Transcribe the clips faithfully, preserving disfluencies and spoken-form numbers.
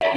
Hello,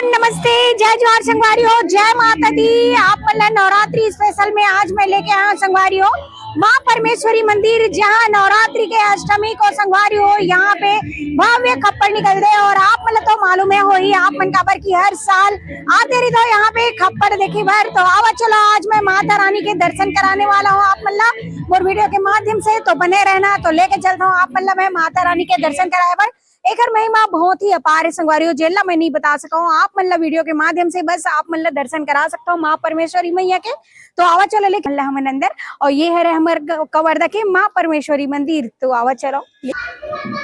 नमस्ते, जय जोहार संगवारी हो, जय माता दी। आप मन ला नवरात्रि स्पेशल में आज मैं लेके आया हूँ संगवारी हो, माँ परमेश्वरी मंदिर, जहाँ नवरात्रि के अष्टमी को संगवारी हो, यहाँ पे भव्य खप्पर निकलथे और आप मन ला तो मालूम हे होही, आप मन काबर कि हर साल आते रहिथो यहाँ पे खप्पर देखे बर। तो आवा चलो, आज मैं माता रानी के दर्शन कराने वाला हूँ आप मन ला मोर वीडियो के माध्यम से, तो बने रहना। तो लेके चलता हूँ आप मन ला मैं माता रानी के दर्शन कराए बर। एकर महिमा बहुत ही अपार हे संगवारी हो, जेला मैं नहीं बता सकता हूँ आप मन ला वीडियो के माध्यम से, बस आप मन ला दर्शन करा सकता हूँ माँ परमेश्वरी मैया के। तो आवा चलो लेके हमन ला हमन अंदर, और ये हरे हमर क-, कवर्धा के माँ परमेश्वरी मंदिर। तो आवा चलो,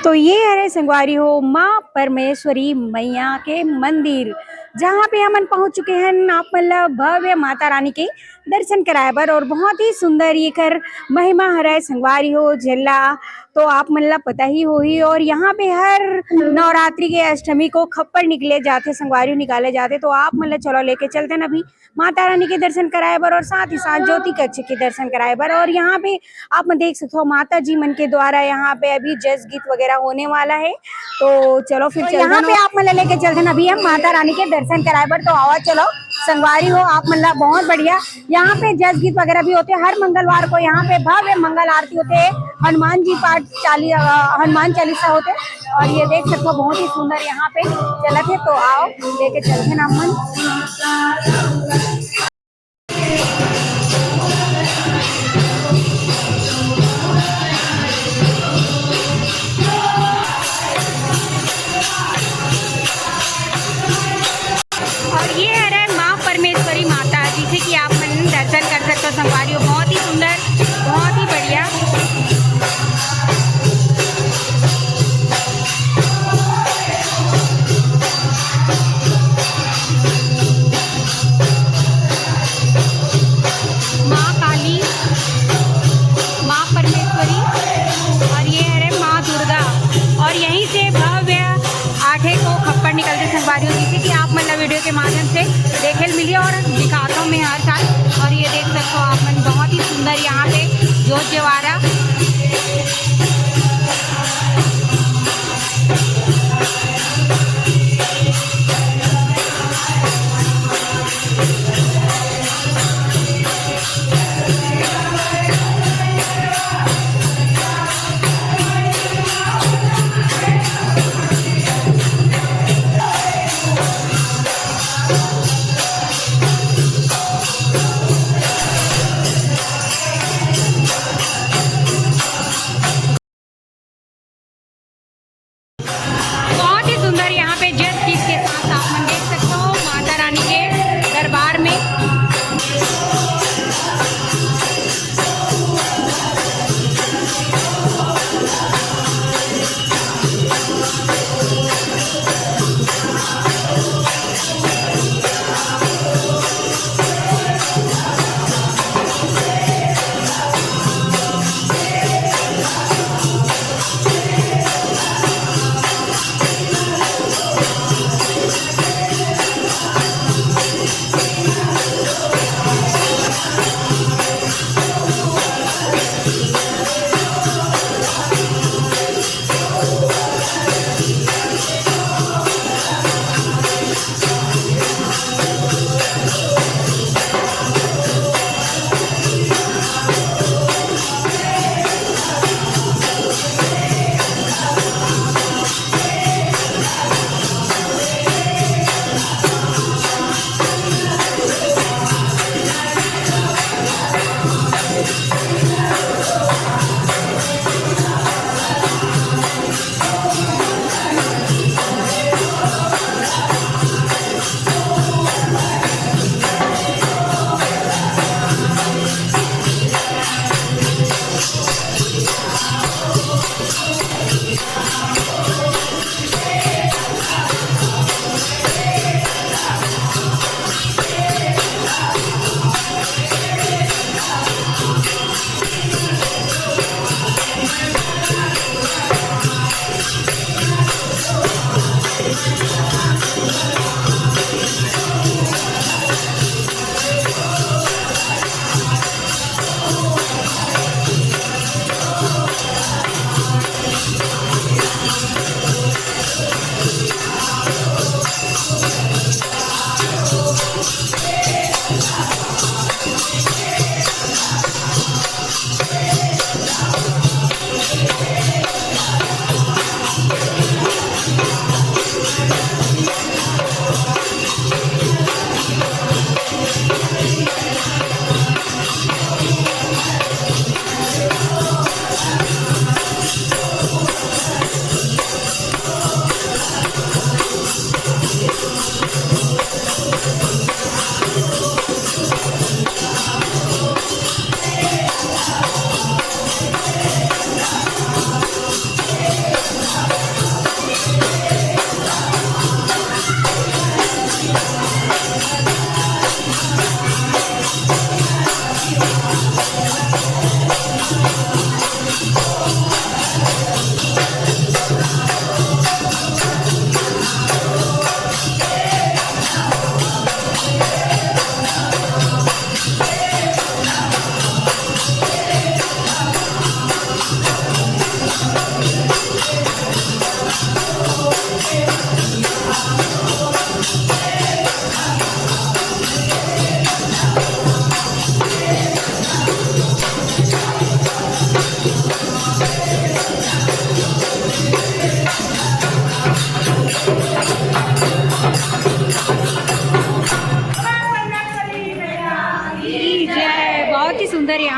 तो ये हरे संगवारी हो माँ परमेश्वरी मैया के मंदिर, जहाँ पे हमन पहुँच चुके हैं आप मन ला भव्य माता रानी के दर्शन कराए बर। और बहुत ही सुंदर एकर महिमा हरे संगवारी हो, जेला तो आप मन ला पता ही होही। और यहाँ पे हर नवरात्रि के अष्टमी को खप्पर निकले जाथे संगवारी हो, निकाले जाथे। तो आप मन ला चलो लेके चलते हैं अभी माता रानी के दर्शन कराए बर और साथ ही साथ ज्योति कक्ष के दर्शन कराए बर। और यहाँ पे आप मन देख सकते हो माता जी मन के द्वारा यहाँ पे अभी जस गीत वगैरह होने वाला है। तो चलो फिर तो चलते हैं। यहाँ पे आप मन ला लेके चलते हैं अभी हम माता रानी के दर्शन कराए बर। तो आवा चलो संगवारी हो, आप मन ला बहुत बढ़िया यहाँ पे जस गीत वगैरह भी होते हैं। हर मंगलवार को यहाँ पे भव्य मंगल आरती होते हैं, हनुमान जी पाठ चाली-, अ, हनुमान चालीसा होते हैं। और ये देख सकते हो बहुत ही सुंदर यहाँ पे चलत हे। तो आओ लेके चलते हैं ना मन। और ये हरे माँ परमेश्वरी माता, जिसे कि आप मन दर्शन कर सकते हो संगवारी हो। बहुत ही सुंदर, बहुत ही बढ़िया। माँ काली, माँ परमेश्वरी और ये हरे माँ दुर्गा। और यहीं से भव्य आठे को खप्पर निकलथे संगवारी हो, जिसे कि आप मन ला वीडियो के माध्यम से देखे ल मिली और दिखाता हूँ मैं हर साल। और ये देख सकते हो आप मन, बहुत ही सुंदर यहाँ पे जोत जवारा।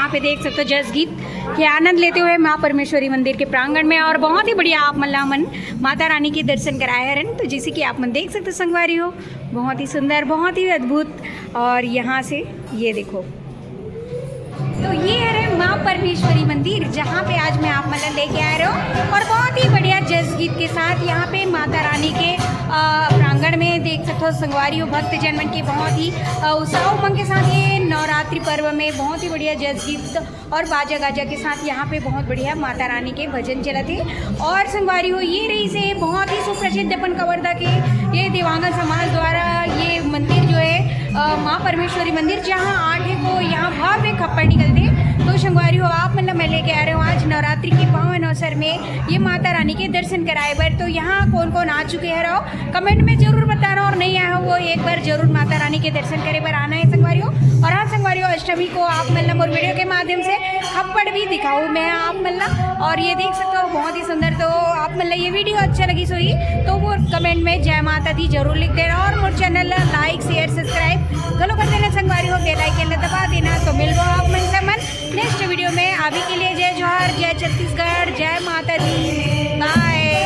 यहाँ पे देख सकते हो जस गीत के आनंद लेते हुए माँ परमेश्वरी मंदिर के प्रांगण में, और बहुत ही बढ़िया आप मन ला मन माता रानी के दर्शन कराए हरन। तो जैसे कि आप मन देख सकते हो संगवारी हो, बहुत ही सुंदर, बहुत ही अद्भुत। और यहाँ से ये देखो, तो ये हरे माँ परमेश्वरी मंदिर, जहाँ पे आज मैं आप मन ला लेके आ रहे हो, और बहुत ही बढ़िया जस गीत के साथ यहाँ पे माता रानी के अ, प्रांगण में देख सकते हो संगवारी हो, भक्तजन मन के बहुत ही अ, उत्साह उमंग के साथ ये नवरात्रि पर्व में बहुत ही बढ़िया जस गीत और बाजा गाजा के साथ यहाँ पे बहुत बढ़िया माता रानी के भजन चलत हे। और संगवारी हो, ये रहिसे बहुत ही सुप्रसिद्ध अपन कवर्धा के ये देवांगन समाज द्वारा ये मंदिर जो है अ, माँ परमेश्वरी मंदिर, जहाँ आठ को यहाँ भव्य खप्पर निकलते। तो संगवारी हो, आप मन ला मैं लेके आ रहे हूँ आज नवरात्रि के पावन अवसर में ये माता रानी के दर्शन कराए बर। तो यहाँ कौन कौन आ चुके हैं रहो, कमेंट में जरूर बताना, और नहीं आया हो वो एक बार जरूर माता रानी के दर्शन करे बर आना है संगवारी हो। और हाँ संगवारी हो, अष्टमी को आप मन ला मोर वीडियो के माध्यम से खप्पड़ भी दिखाऊँ मैं आप मन ला। और ये देख सकते हो बहुत ही सुंदर। तो आप मन ला ये वीडियो अच्छा लगिस होही तो वो कमेंट में जय माता दी जरूर लिख देना, और मोर चैनल ला लाइक, शेयर,